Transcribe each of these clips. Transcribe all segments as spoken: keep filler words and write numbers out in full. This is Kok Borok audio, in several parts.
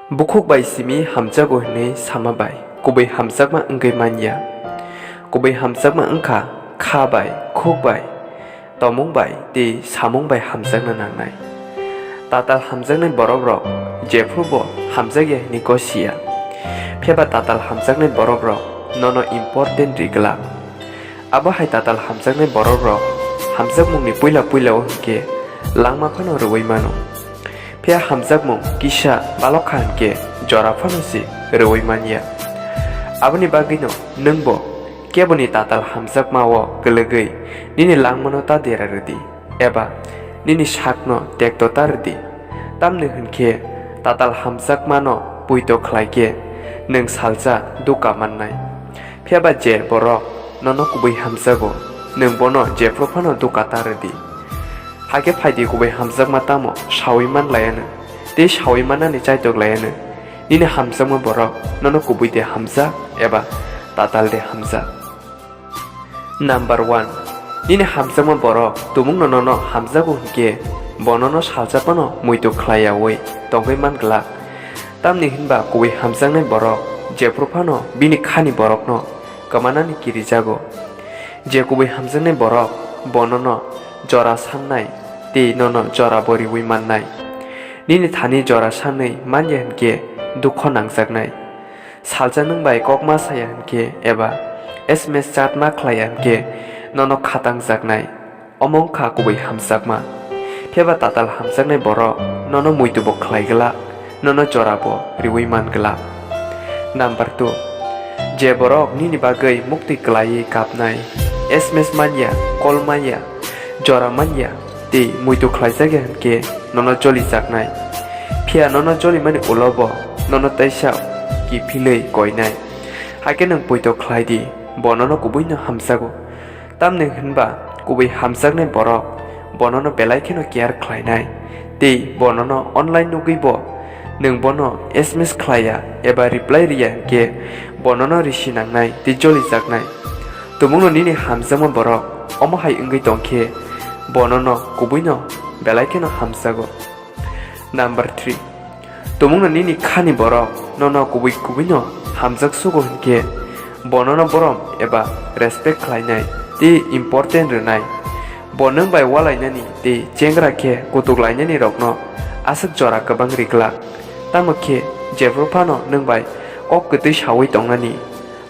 Bukhuk bai simi hamjago hwnwi sama bai kubui hamjakma wngwi man ya. Kubui hamjakma wng kha kha bai, khuk bai, tomung bai tei samung bai hamjakna nangnai. Tatal hamjaknai borokrok jephru bo hamjakya hwnwi gosi ya. Phiya ba tatal hamjaknai borokrok nono important ri glak. Abo hai tatal hamjaknai borokrok hamjakmungni puila puila-o hwnkhe langma phano rwui mano. Phiya hamjakmung kisa balok kha hwnkhe jora phano se rwui man ya. Aboni bagwino nwngbo keboni tatal hamjakma-o kwlwgwi nini langmano ta dera rwdi, eba nini sakno tekto ta rwdi. Tamni hwnkhe tatal hamjakmano poito khlai khe nwng salsa duka mannai. Phiya ba je borok nono kubui hamjago, nwng bono jephru phano duka ta rwdi. Hakhe phaidi kubui hamjakma tamo saui man laiyanw, tei saui mannani chaitok laiyanw. Nini hamjakma borok nono kubui de hamjak eba tatal de hamjak? Number one, nini hamjakma borok tumungno nono hamjago hwnkhe bo nono salsa phano muitu khlai yaui tongwi man glak. Tamni hwnba kubui hamjaknai borok jephru phano bini khani borokno kwmanani kirijago. Je kubui hamjaknai borok bo nono jora sannai tei nono jora bo riui mannai. Nini thani jora sanwi man ya hwnkhe dukho nangjaknai. Salsa nwng bai kok ma saya hwnkhe eba S M S chat ma khlai ya hwnkhe nono khatang jaknai. Omo wng kha kubui hamjakma. Phiya ba tatal hamjaknai borok nono muitu bo khlai glak, nono jora bo riui man glak. Number two, je borok nini bagwi muktwi kwlaiwi kapnai, S M S man ya, call man ya, jora man ya, tei muitu khlaijak ya hwnkhe nono jolijaknai. Phiya nono jolimani ulo bo nono teisa kiphilwi koinai. Hakhe nwng poito khlai di, bo nono kubuino hamjago. Tamni hwnba kubui hamjaknai borok bo nono belai kheno care khlainai, tei bo nono online nugwi bo nwng bono S M S khlai ya eba reply ri ya hwnkhe bo nono risi nangnai tei jolijaknai. Tumungno nini hamjakma borok omo hai wngwi tong khe bo nono kubuino belai kheno hamjago. Number three, tumungno nini khani borok nono kubui kubuino hamjak sugo hwnkhe bo nono borom eba respect khlainai tei important rwnai. Bo nwng bai walainani tei chengra khe kutuk lainani rokno aswk jora kwbang ri glak. Tamo khe jephru phano nwng bai kok kwtwi saui tongnani,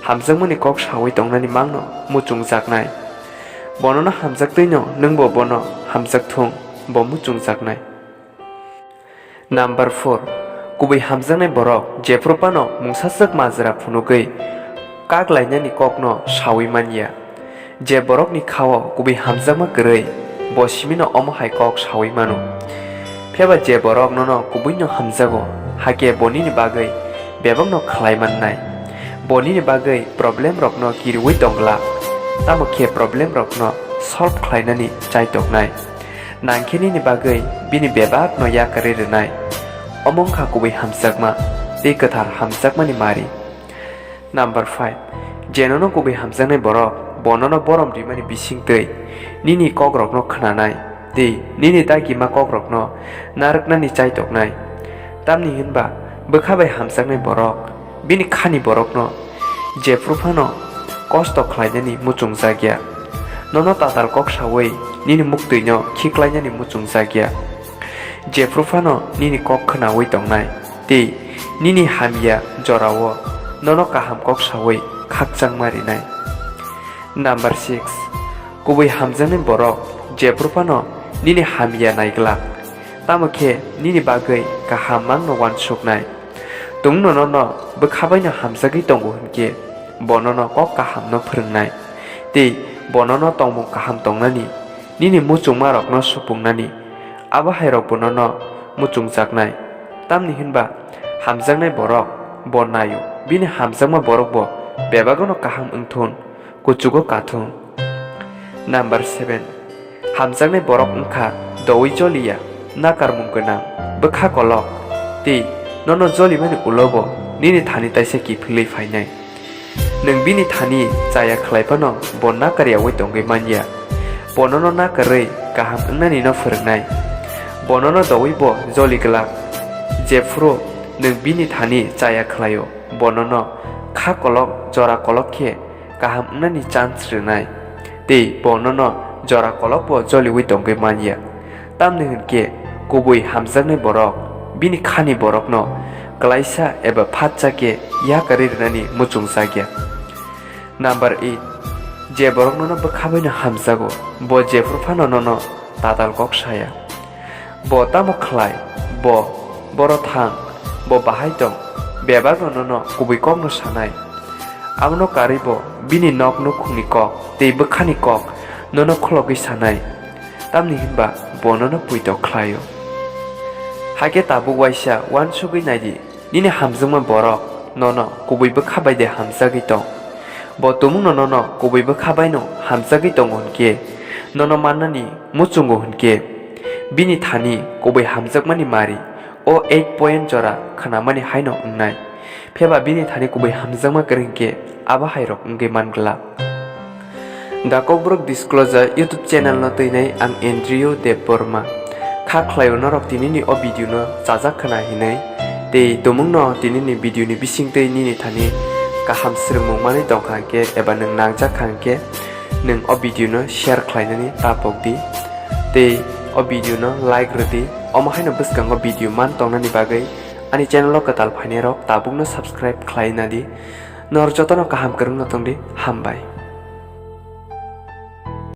hamjakmani kok saui tongnani mangno muchungjaknai. Bo nono hamjaktwino nwngbo bono hamjak thung, bo muchungjaknai. Number four, kubui hamjaknai borok jephru phano mungsaswk majra phunugwi kak lainani kokno saui man ya. Je borokni khao kubui hamjakma kwrwi, bo simino omo hai kok saui mano. Phiya ba je borok nono kubuino hamjago, hakhe bo nini bagwi bebakno khlai mannai. Bo nini bagwi problem rokno kiriui tong glak, tamo khe problem rokno solve khlainani chaitoknai. Nangkhe nini bagwi bini bebakno yakarwi rwnai. Omo wngkha kubui hamjakma tei kwthar hamjakmani mari. Number five, je nono kubui hamjaknai borok, bo nono borom rimani bisingtwi nini kokrokno khnanai tei nini dagima kokrokno narwknani chaitoknai. Tamni hwnba bwkha bai hamjaknai borok bini khani borokno jephru phano kosto khlainani muchungjak ya. Nono tatal kok saui nini muktwino khiklainani muchungjak ya. Jephru phano nini kok khnaui tongnai tei nini hamya jorao nono kaham kok saui khakchangma rinai. Number six, kubui hamjaknai borok jephru phano nini hamya naiglak, tamo khe nini bagwi kaham mangno uansuknai. Tumungno nono bwkha baino hamjagwi tongo hwnkhe, bo nono kok kahamno phwrwngnai tei bo nono tongmung kaham tongnani, nini muchungmarokno supungnani, abo hairok bo nono muchungjaknai. Tamni hwnba hamjaknai borok bo naio, bini hamjakma borok bo bebagano kaham wngthun, kuchugo kathung. Number seven, hamjaknai borok wngkha doui joliya, nakarmung gwnang, bwkha kolok, tei nono jolimani ulo bo nini thani taisa kiphilwi phainai. Nwng bini thani chaya khlai phano bo nakar yaui tongwi man ya. Bo nono nakarwi kaham wngnanino phwrwngnai. Bo nono doui bo joli glak. Jephru Nwng bini thani chaya khlaio, bo nono kha kolok jora kolok khe kaham wngnani chance rwnai, tei bo nono jora kolokbo joliui tongwi man ya. Tamni hwn khe kubui hamjaknai borok bini khani borokno klaisa eba phatsa khe yakarwi rwnani muchungjak ya. Number eight, je borok nono bwkha baino hamjago, bo jephru phano nono tatal kok saya. Bo tamo khlai, bo boro thang, bo bahai tong, bebakno nono kubui kokno sanai. Abono karwi bo bini nok nukhungni kok tei bwkhani kok nono khologwi sanai. Tamni hwnba bo nono puitok khlaio. Hakhe tabuk waisa uansugwi naidi, nini hamjakma borok nono kubui bwkha bai de hamjagwi tong? Bo tumungno nono kubui bwkha baino hamjagwi tongo hwnkhe, nono mannani muchungo hwnkhe, bini thani kubui hamjakmani mari o eight point jora khnamani haino wngnai. Pheba bini thani kubui hamjakma kwrwi hwnkhe abo hairok wngwi man glak. The Kokborok Disclosure YouTube channel no twinai ang Andrew Debbarma. Kha khlaio norok tinini o video no chajak khna hinwi. Tei tumungno tinini video ni bisingtwi nini thani kaham swrwngmung manwi tongkha hwnkhe eba nwng nangjak kha hwnkhe, nwng o video no share khlainani ta pokdi. Tei o video no like rwdi. Omo haino bwskango video man tongnani bagwi ani channel o kwtal phainairok tabukno subscribe khlai nadi. Nor jotono kaham kwrwngno tongdi, hambai.